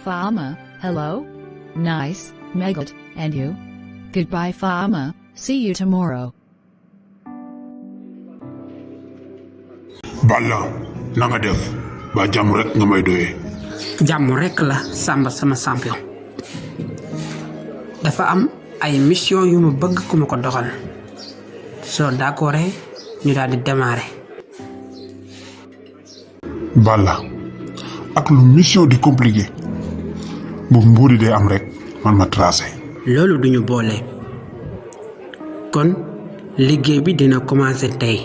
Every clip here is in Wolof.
Farmer, hello? Nice, Megat, and you? Goodbye Farmer, see you tomorrow. Balla na nga def ba jàmm rek nga may doyee. jàmm rek la Samba sama champion dafa am ay mission yu mu bëgg ku ma ko doxal soo d'accordé ñu daal di démarrer. Balla ak lu mission di compliqué bu mbuuri dee am rek man ma tracé. loolu duñu boole kon liggéey bi dina commencer tey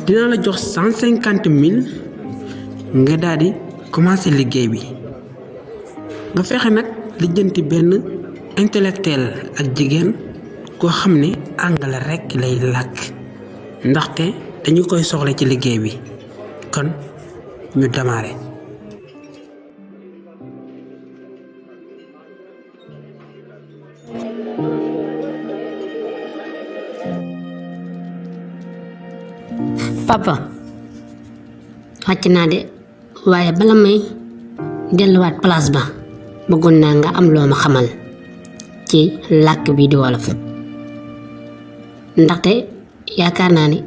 dina la jox 150,000 nga daal di commencer liggéey bi nga fexe nag lijjanti benn intellectuel ak jigéen koo xam ne anglais rekk lay làkk ndaxte dañu koy soxla ci liggéey bi kon ñu démarrer. papa wàcc naa de waaye bala may delluwaat place ba bëggoon naa nga am loo ma xamal ci làkk bi di wolof ndaxte yaakaar naa ni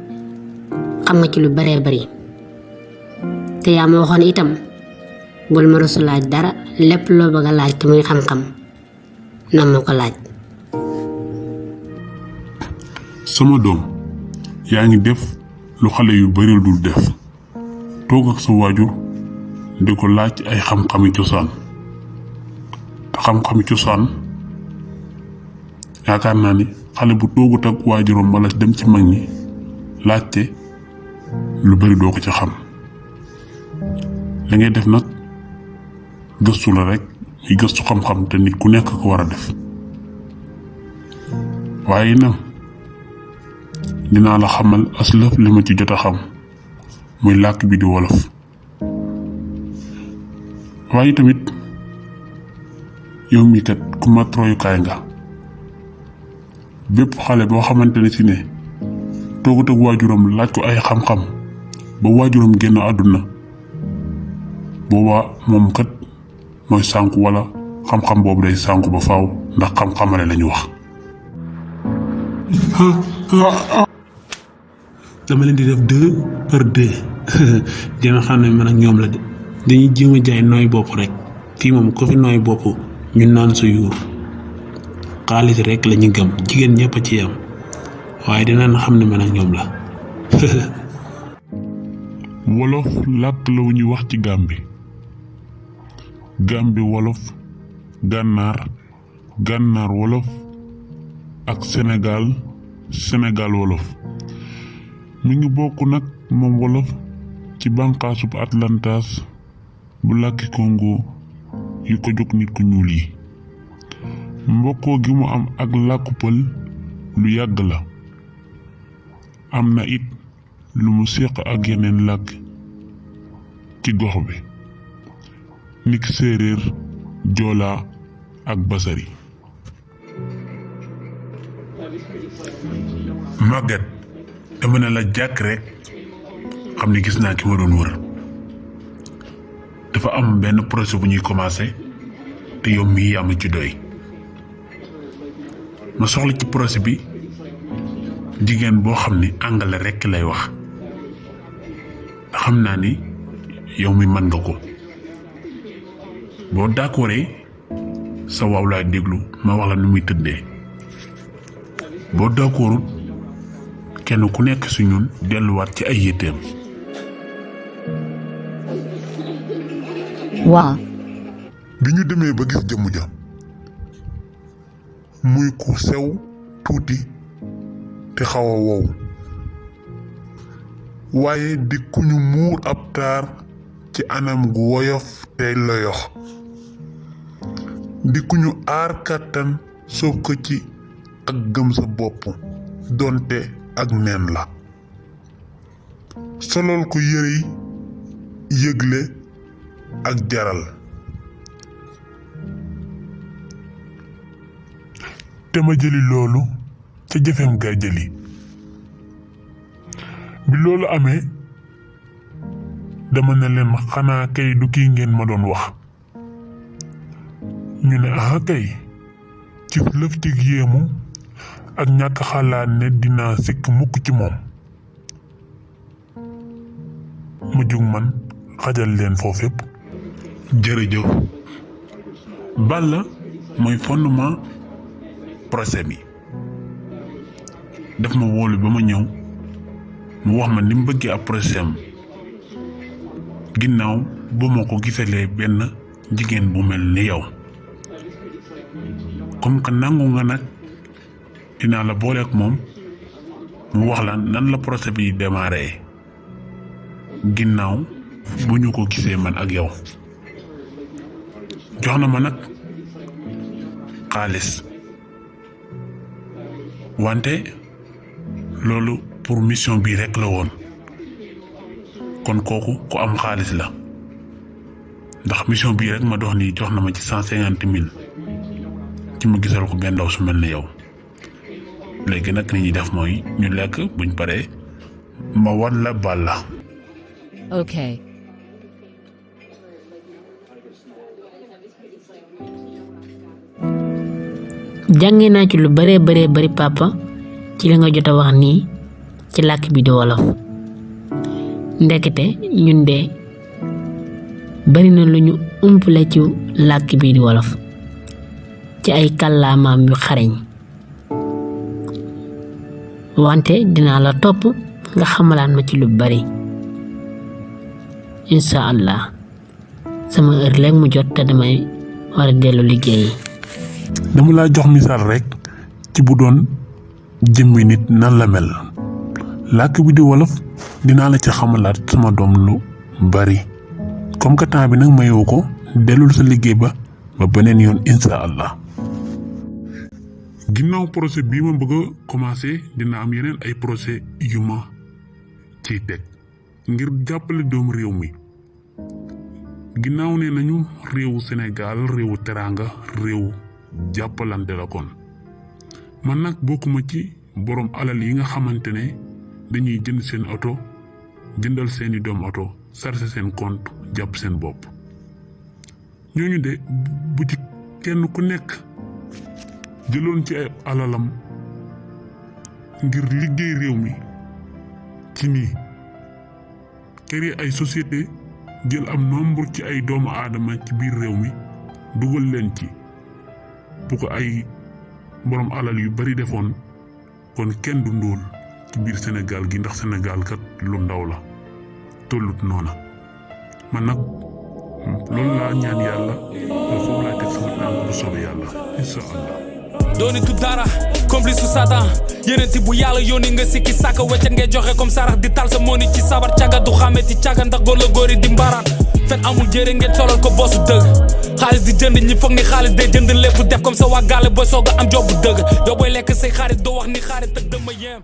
xam nga ci lu baree bari te yaa ma waxoon itam bul ma rusu laaj dara lépp loo bëgg a laaj te muy xam-xam na ma ko laaj. sama doom yaa ngi def lu xale yu bari dul def toog ak sa waajur di ko laaj ay xam-xami cosaan te xam-xami cosaan yaakaar naa ni xale bu toogut ak waajuram wala dem ci mag ñi laajte lu bari doo ko ci xam li ngay def nag gëstu la rek muy gëstu xam-xam te nit ku nekk ko war a def waaye nag dinaa la xamal aslëf li ma ci jot a xam muy làkk bi di wolof waaye tamit yow mi kat ku ma royukaay nga bépp xale boo xamante ne si ne toogut ak waajuram laaj ko ay xam-xam ba waajuram génn àdduna boobaa moom kat mooy sànku wala xam-xam boobu day sànku ba faaw ndax xam-xamale lañu wax. dama leen di def 2 par 2 dina xam ne man ak ñoom la de dañuy jéem a jaay nooy bopp rek fii moom ko fi nooy bopp ñu naan sa yuur xaalis rek la ñu gëm jigéen ñëpp a ci yam waaye dinañ xam ne man ak ñoom la. wolof làkk la wu ñuy wax ci Gàmbi wolof gànnaar wolof ak Sénégal wolof mi ngi bokk nag moom wolof ci bànqaasub Atlantas bu làkki Congo yi ko jóg nit ku ñuul yi mbokkoo gi mu am ak làkku pël lu yàgg la am na it lu mu séq ak yeneen làkk ci gox bi nik séeréer joola ak basari. Maguette dama ne la jàkk rek xam ni gis naa ki ma doon wër dafa am benn projet bu ñuy commencé te yow mii am ci doy ma soxla ci projet bi jigéen boo xam ni anglais rekk lay wax xam naa ni yow mi mën nga ko boo d'accordé sa waaw laay déglu ma wax la nu muy tëddee boo d'accordul kenn ku nekk ci ñun delluwaat ci ay yitteem. Waa. bi ñu demee ba gis jëmm ja muy ku sew tuuti te xaw a wow waaye di ku ñu muur ab taar ci anam gu woyof tey loyox di ku ñu aar kàttan soob ko ci ak gëm sa bopp donte ak neen la solol ko yëre yëgle ak jaral te ma jëli loolu ca jëfem gaa jëli bi loolu amee dama ne leen xanaa kay du kii ngeen ma doon wax ñu ne kay ci lëf ci yéemu ak ñàkk xalaat ne dinaa sikk mukk ci moom mu jug man xajal leen foofu yépp. jërëjëf Balla mooy fondement procès bi daf ma wóolu ba ma ñëw mu wax ma ni mu bëggee ab procès am ginnaaw bu ma ko gisalee benn jigéen bu mel ni yow comme que nangu nga nag dinaa la boole ak moom mu wax la nan la procès bi démarré ginnaaw bu ñu ko gisee man ak yow jox na ma nag xaalis wante loolu pour mission bi rekk la woon kon kooku ku am xaalis la ndax mission bii rek ma dox nii jox na ma ci 150,000 ci ma gisal ko benn ndaw su mel ne yow léegi nag ni ñuy def mooy ñu lekk buñ paree ma wan la Balla. Okay. jànge naa ci lu bare bari papa ci li nga jot a wax nii ci làkk bi di wolof ndekete ñun de bari na lu ñu umpale ci làkk bi di wolof ci ay kàllaamaam yu xareñ wante dinaa la topp nga xamalaan ma ci lu bari insha allah sama heure léegi mu jot te damay war a dellu liggéeyi. dama laa jox misaal rek ci bu doon jëmmi nit nan la mel làkk bi di wolof dinaa la ci xamalaat sama doom lu bari comme que temps bi nag mayoo ko dellul sa liggéey ba beneen yoon insha allah. ginnaaw procès bii ma bëgg a commencé dina am yeneen ay procès yu ma ciy teg ngir jàppale doomu réew mi ginnaaw ne nañu réewu Sénégal réewu teraanga réewu jàppalante la kon man nag bokkuma ci borom alal yi nga xamante ne dañuy jënd seen oto jëndal seeni doom oto sarse seen compte jàpp seen bopp ñooñu de bu ci kenn ku nekk jëloon ci ay alalam ngir liggéey réew mi ci nii créer ay société jël am nombre ci ay doomu aadama ci biir réew mi dugal leen ci bu ko ay borom alal yu bari defoon kon kenn du ndóol ci biir Sénégal gi ndax Sénégal kat lu ndaw la tollut noona man nag loolu laa ñaan yàlla foofu laa teg sama tànk bu soobee yàlla insha allah. doonitu dara complice su Satan yenenti bu yàlla yónni nga sikki sàkka weccet ngay joxe comme sarax di tal sa mooni ci sabar caga du xameti caga ndax góor la góori di mbaaraat fen amul jëre ngeen solal ko boosu dëgg xaalis di jënd ñi foog ni xaalis day jënd lépp def comme sa waa gaale booy soog a am job bu dëgg yow booy lekk say xarit doo wax ni xarit ak dëma yem